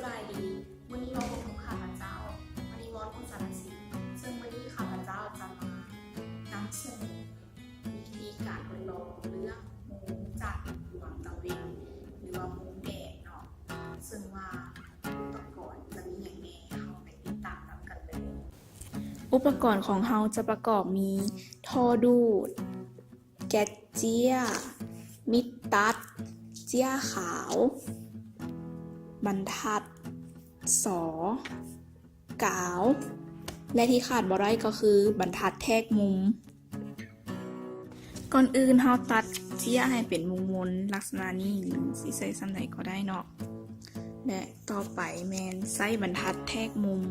ສະບາຍດີ, ມື້ນີ້ມາພົບກັບຂ້າພະເຈົ້າ ມະນີວອນ ກຸນສາລະສິນ ເຊິ່ງມື້ນີ້ຂ້າພະເຈົ້າຈະມານຳສະເໜີວິທີການທົດລອງເລື່ອງມຸງຈາກດວງຕາເວັນ ຫຼືວ່າມຸງແດດເນາະ, ເຊິ່ງວ່າອຸປະກອນຈະມີຫຍັງແດ່ ເຮົາໄປຕິດຕາມນຳກັນເລີຍ. ອຸປະກອນຂອງເຮົາຈະປະກອບມີທໍ່ດູດ, ແກັດເຈ້ຍ, ມິດຕັດ, ເຈ້ຍຂາວ, ບັນທັດ, ສໍ, ກາວ ແລະ ທີ່ຂາດບໍ່ໄດ້ກໍຄືບັນທັດແທກມຸມ. ກ່ອນອື່ນເຮົາຕັດເຈ້ຍໃຫ້ເປັນມຸມມົນລັກສະນະນີ້ ຫຼື ຊິໃຊ້ສ່ຳໃດກໍໄດ້ເນາະ ແລະ ຕໍ່ໄປແມ່ນໃຊ້ບັນທັດແທກມຸມ.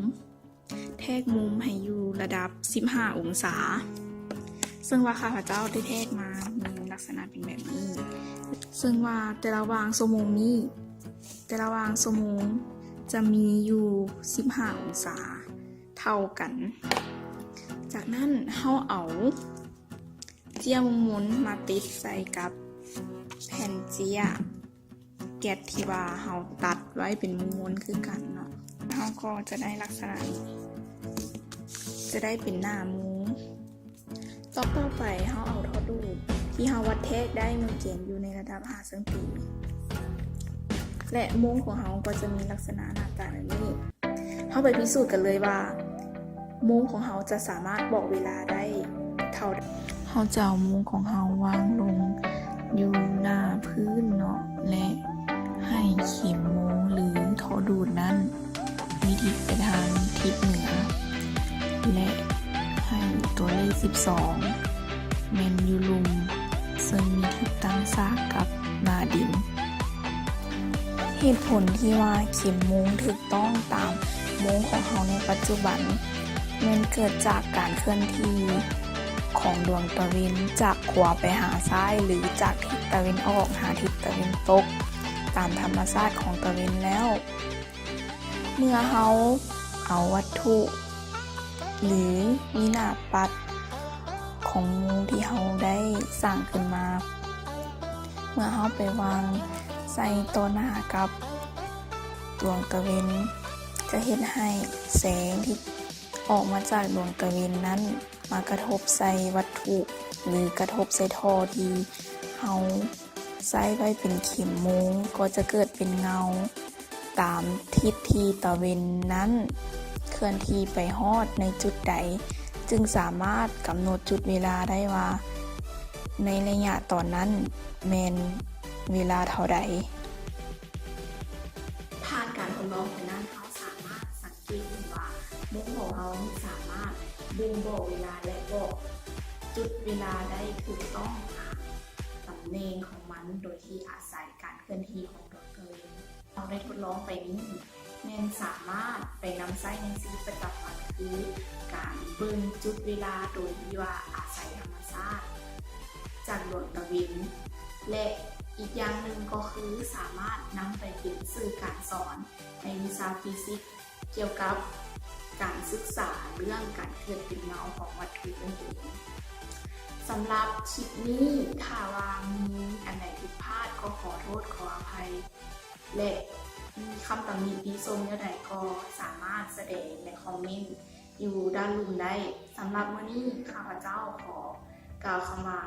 ແທກມຸມໃຫ້ຢູ່ລະດັບສິບຫ້າອົງສາ, ເຊິ່ງວ່າຂ້າພະເຈົ້າໄດ້ແທກມາມີລັກສະນະເປັນແບບນີ້, ເຊິ່ງວ່າແຕ່ລະຫວ່າງຊົ່ວໂມງນີ້ ແຕ່ລະຫວ່າງຊົ່ວໂມງຈະມີຢູ່ສິບຫ້າອົງສາເທົ່າກັນ. ຈາກນັ້ນເຮົາເອົາເຈ້ຍມຸມມົນມາຕິດໃສ່ກັບແຜ່ນເຈ້ຍ ແກັດທີ່ວ່າເຮົາຕັດໄວ້ເປັນມຸມມົນຄືກັນເນາະ, ເຮົາກໍຈະໄດ້ລັກສະນະນີ້ ຈະໄດ້ເປັນໜ້າມຸງ. ຕໍ່ ຕໍ່ໄປເຮົາເອົາທໍ່ດູດທີ່ເຮົາວັດແທກໄດ້ເມື່ອກີ້ຢູ່ໃນລະດັບຫ້າເຊັງຕີ ແລະ ມຸງຂອງເຮົາກໍຈະມີລັກສະນະໜ້າຕາແບບນີ້. ເຮົາໄປພິສູດກັນເລີຍວ່າ ມຸງຂອງເຮົາຈະສາມາດບອກເວລາໄດ້ເທົ່າໃດ. ເຮົາຈະເອົາມຸງຂອງເຮົາວາງລົງຢູ່ໜ້າພື້ນເນາະ ແລະ ໃຫ້ເຂັມມຸງ ຫຼື ທໍ່ດູດນັ້ນມີທິດໄປທາງທິດເໜືອ ແລະ ໃຫ້ຕົວເລກສິບສອງແມ່ນຢູ່ລຸ່ມ ເຊິ່ງມີທິດຕັ້ງສາກກັບໜ້າດິນ. ເຫດຜົນທີ່ວ່າເຂັມມຸງຖືກຕ້ອງຕາມມຸງຂອງເຮົາໃນປັດຈຸບັນ ແມ່ນເກີດຈາກການເຄື່ອນທີ່ຂອງດວງຕາເວັນຈາກຂວາໄປຫາຊ້າຍ ຫຼື ຈາກທິດຕາເວັນອອກຫາທິດຕາເວັນຕົກ ຕາມທຳມະຊາດຂອງຕາເວັນແລ້ວ. ເມື່ອເຮົາເອົາວັດຖຸ ຫຼື ມີໜ້າປັດຂອງມຸງທີ່ເຮົາໄດ້ສ້າງຂຶ້ນມາ ເມື່ອເຮົາໄປວາງໃສ່ຕໍ່ໜ້າກັບດວງຕາເວັນ ຈະເຮັດໃຫ້ແສງທີ່ອອກມາຈາກດວງຕາເວັນນັ້ນ ມາກະທົບໃສ່ວັດຖຸ ຫຼື ກະທົບໃສ່ທໍ່ທີ່ເຮົາໃຊ້ໄວ້ເປັນເຂັມມຸງ ກໍຈະເກີດເປັນເງົາຕາມທິດທີ່ຕາເວັນນັ້ນເຄື່ອນທີ່ໄປຮອດໃນຈຸດໃດ ຈຶ່ງສາມາດກຳນົດຈຸດເວລາໄດ້ວ່າ ໃນໄລຍະຕອນນັ້ນແມ່ນເວລາເທົ່າໃດ. ຜ່ານການທົດລອງໄປນັ້ນ ເຮົາສາມາດສັງເກດເຫັນວ່າມຸງຂອງເຮົານີ້ສາມາດບົ່ງບອກເວລາ ແລະ ບອກຈຸດເວລາໄດ້ຖືກຕ້ອງຕາມຕຳແໜ່ງຂອງມັນ ໂດຍທີ່ອາໄສການເຄື່ອນທີ່ຂອງດວງຕາເວັນ. ເຮົາໄດ້ທົດລອງໄປນີ້ແມ່ນສາມາດໄປນຳໃຊ້ໃນຊີວິດປະຈຳວັນ ຄືການເບິ່ງຈຸດເວລາໂດຍທີ່ວ່າອາໄສທຳມະຊາດຈາກດວງຕາເວັນ ແລະ ອີກຢ່າງໜຶ່ງກໍຄືສາມາດນຳໄປເປັນສື່ການສອນ ໃນວິຊາຟີຊິກ ກ່ຽວກັບການສຶກສາເລື່ອງການເກີດເປັນເງົາຂອງວັດຖຸນັ້ນເອງ. ສຳລັບຄລິບນີ້ ຖ້າວ່າມີອັນໃດຜິດພາດ ກໍຂໍໂທດຂໍອະໄພ ແລະ ມີຄຳຕຳໜິຕິຊົມແນວໃດ ກໍສາມາດສະແດງໃນຄອມເມັນຢູ່ດ້ານລຸ່ມໄດ້. ສຳລັບມື້ນີ້ ຂ້າພະເຈົ້າຂໍກ່າວຄຳວ່າ